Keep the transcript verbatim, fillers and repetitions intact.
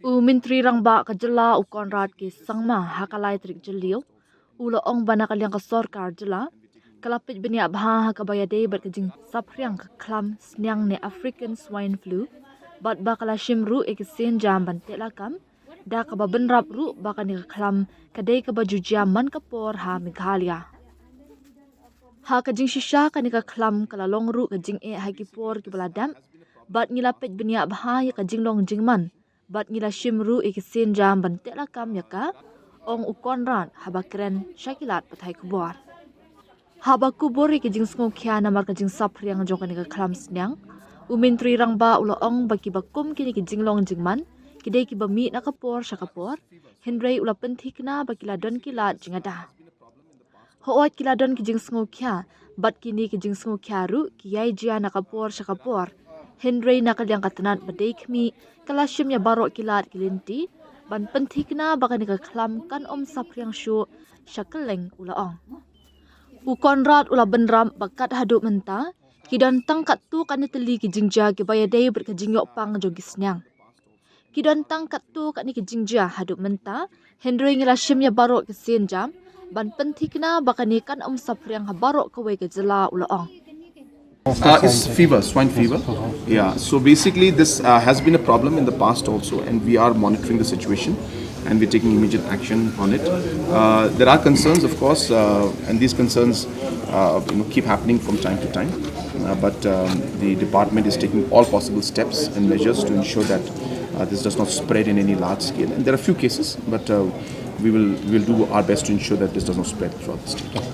U Myntri Rangbah ka jylla u Conrad K Sangma ha ka lai tarik Jylliew u la ong ba na ka liang ka sorkar jylla ka la peit bniah bha ha kaba ïadei bad ka jingsaphriang ka khlam sniang ne African Swine Flu bad ba ka la shim ruh ïa ki sienjam ban teh lakam da kaba bynrap ruh ba kane ka khlam ka dei kaba ju jia man ka por ha Meghalaya. Ha ka jingshisha kane ka khlam ka la long ruh ka jingeh ha ki por kiba la dep bad ngi la peit bniah bha ïa ka jinglong jingman bad ngi la shim ruh ïa ki sienjam ban teh lakam ïa ka, ong u Conrad haba kren sha ki lad pathai khubor. Haba kubur ïa ki jingsngewkhia namar ka jingsaphriang jong kane ka khlam sniang, u Myntri Rangbah u la ong ba kiba kum kine ki jinglong jingman ki dei kiba mih na ka por sha ka por, hynrei u la pynthikna ba ki la don ki lad jingada. Hooid ki la don ki jingsngewkhia bad kine ki jingsngewkhia ruh ki ïai jia na ka por sha ka por, hynrei na ka liang ka tnat ba dei khmih ka la shim ïa baroh ki lad ki lynti ban pynthikna ba kane ka khlam kan ym saphriang shuh sha kylleng, u la ong. U Conrad u la bynrap ba kat haduh mynta ki don tang katto katne tylli ki jingjia kiba ïadei bad ka jingïoh pang jong ki sniang. Ki don tang katto katne ki jingjia haduh mynta, hynrei ngi la shim ïa baroh ki sienjam ban pynthikna ba kane kan ym saphriang ha baroh kawei ka jylla, u la ong. Uh, it's fever, swine fever. Yeah, so basically, this uh, has been a problem in the past also, and we are monitoring the situation and we're taking immediate action on it. Uh, there are concerns, of course, uh, and these concerns uh, you know, keep happening from time to time. Uh, but um, the department is taking all possible steps and measures to ensure that uh, this does not spread in any large scale. And there are few cases, but uh, we will will do our best to ensure that this does not spread throughout the state.